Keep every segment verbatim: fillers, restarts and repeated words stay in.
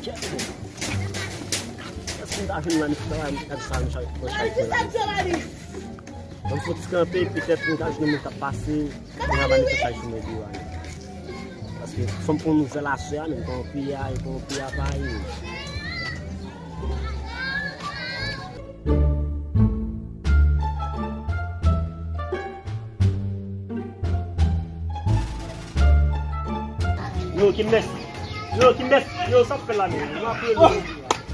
Èske m ta jwenn manifestan la, m ta di sa, m chay, m chay fè la. Ban m fè yon ti kanpe, petèt m ka jwenn moun k ap pase, m ka ba li mesaj sou mwen deyò a. Paske fò m pran nouvèl aswè a, menm kòman peyi a ye, kòman peyi a pa ye. Yo, Kimbès. Yo, Kimbès. Yo, sa w fè la menm? Yo, apre yo.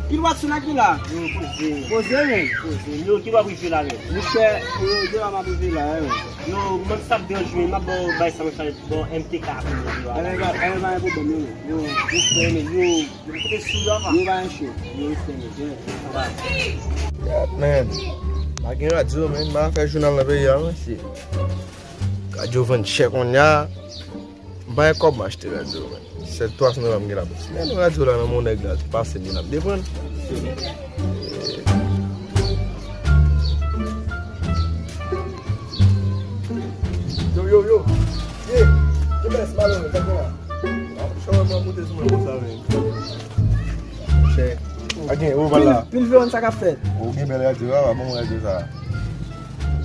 Ki lwa sou nèg ki la? Yo, poze. Poze, men. Poze. Yo, ki lwa prive la menm? Monchè, yo, de la m ap prive la, men. Yo, mwen sa ap deranje mwen, m ap ba w bay sa mwen fè, bon, M T K ap prive la. Enben, enben, pa gen pwoblèm, yo. Yo, respè, men, yo. Yo pa yon cho. Yo, respè, men. Gad, men. Pa gen radyo, men. M pa fè jounal nan peyi a, men. Radyo vann chè kounye a. M pa gen kòb m achte radyo, men. Sèl twa san dola m gen la. Men radyo la nan men yon nèg la, te pase m, l ap depann. Yo, yo, yo. Ye, Kimbès, malere, tankou la. Chè, mwen moute sou mwen konsa, men. Chè. A gen, ou pa la. Pil, pil veyon sa k ap fèt. Ou gen bèl radyo a, pa bon radyo sa.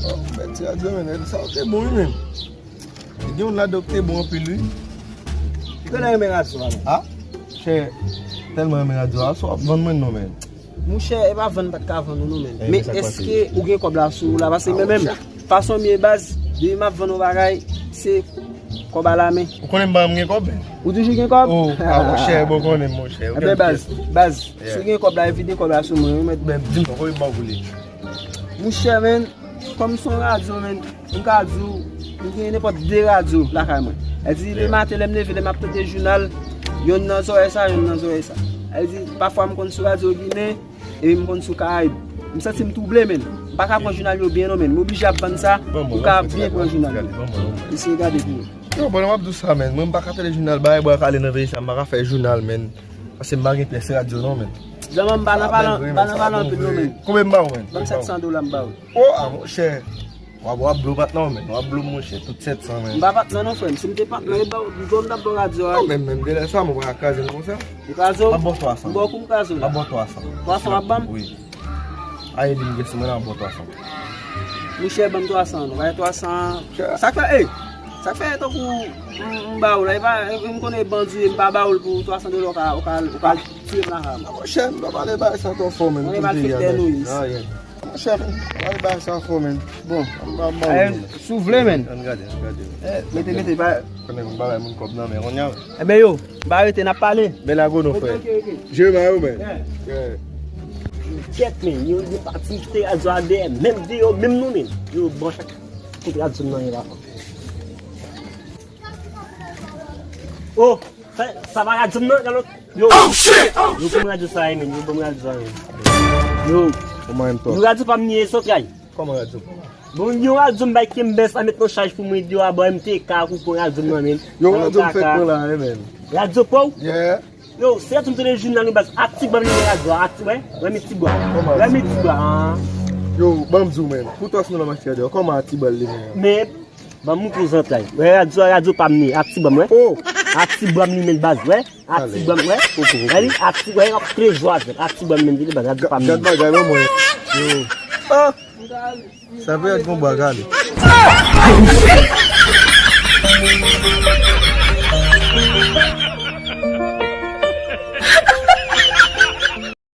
Oh, bèl ti radyo, men. Sa te bon, wi, men. Gen youn ladan w ki te bon anpil, wi. Ou genlè renmen radyo a, non? A? Chè, tèlman renmen radyo a, sa w ap vann mwen non, men. Monchè, e pa vann m pa t ka vann ou non, men. Men èske ou gen kòb la sou ou la? Paske mwen menm, fason m ye baz, depi m ap vann yon bagay, se kòb a la men. Ou konnen m pa janm gen kòb, men. Ou toujou gen kòb? Oh, a, monchè, bon, konnen m, monchè. Enben, baz, baz, si w gen kòb la, evite kòb la sou mwen, wi, mèt. Men, di m non, konbyen m ba w pou li? Monchè, men, kòm se yon radyo, men, m ka di w, m gen nenpòt de radyo lakay mwen. Sa di, lematen, lè m leve, lè m ap tande jounal, yonn nan zòrèy sa, yonn nan zòrèy sa. Sa di, pafwa m konn sou radyo Ginen, epi m konn sou Karayib. M santi m twouble, men. M pa ka pran jounal yo byen, non, men. M oblije ap vann sa, pou ka byen pran jounal yo. Eseye gade pou ou. Yo, pandan m ap di w sa, men, mwen, m pa ka tande jounal, bagay bwa kale nan peyi sa, m pa ka fè jounal, men. Paske m pa gen pyès radyo non, men. Zanmi m, pa nan pale, pa nan pale anpil non, men. Konbyen m ba w, men? Ban m sèt san dola m ba w. Oh, a, monchè. W ap, w ap blo patnè w, men. W ap blo, monchè. Tout sèt san, men. M pa patnè non, frè m. Si m te patnè, e ba w, m t ap ba w radyo a. Non, men, menm de lè sa, mwen pa ka kraze l konsa. Ou kraze w? M ap ba w twa san. M ba w kou m kraze w la. M ap ba w twa san. Twa san w ap ban m? Wi. Aye, li m gen sou mwen la, m ba w twa san. Monchè, ban m twa san, non. Bay twa san. Sa k fè, ey, sa k fè tankou m, m ba ou la, e pa, e, m konnen bandi, m pa ba ou l pou twa san dola, ou ka, ou ka, ou ka tiye m lakay mwen. Monchè, m pa pale bagay sa twò fò, men. Mwen pa filtè nou, yes. Monchè, m pa pale bagay sa fò, men. Bon, m pa, m pa ba ou l, men. Si w vle, men. Ann gade, ann gade. Eh, mete, mete, pa. Konnen m pa bay moun kòb nan men, kounye a. Enben yo, m pa rete, n ap pale. Bèl agono, frè. Ok, ok, ok. Jere mayo, men. Yeah. Yeah. Kèt, men, yo, yo pati kite radyo a dèyè, menm de yo, menm nou menm. Yo, bon, chak kout radyo m nan, yo la. Oh, sa, sa pa radyo m nan, gade lòt. Yo. Oh, shit! Oh, yo, ban m radyo sa, men, yo, ban m radyo sa, men. Yo. Kòman m tò? Yo, radyo pa m li ye, sot kay. Kòman radyo pa w? Bon, yon radyo m bay Kembès la met nan chaj pou mwen, di yo a bò M T K pou pran radyo m nan men. Yon radyo m fèk pran la, wi, men. Radyo pa w? Yeah. Yo, se radyo m tande jounal nou baz. Ati ban m li radyo a, ati, wè. Wè mi ti bwa. Wè mi ti bwa. Yo, ban m di w, men. Pou twa san dola m achte radyo a, kòman ati ban li, men? Men, ban m moutre w zantray. Wè radyo a, radyo pa m li, ati ban m, wè. Oh! Ati ban m li, men baz, wè. Ati ban m, wè. Wè li, ati, wè, y ap kle jwa avè l. Ati ban m, men, li baz, radyo pa m li. Gad bagay, ban mwen. Yo. Ah! Sa vle di gon bwa kale.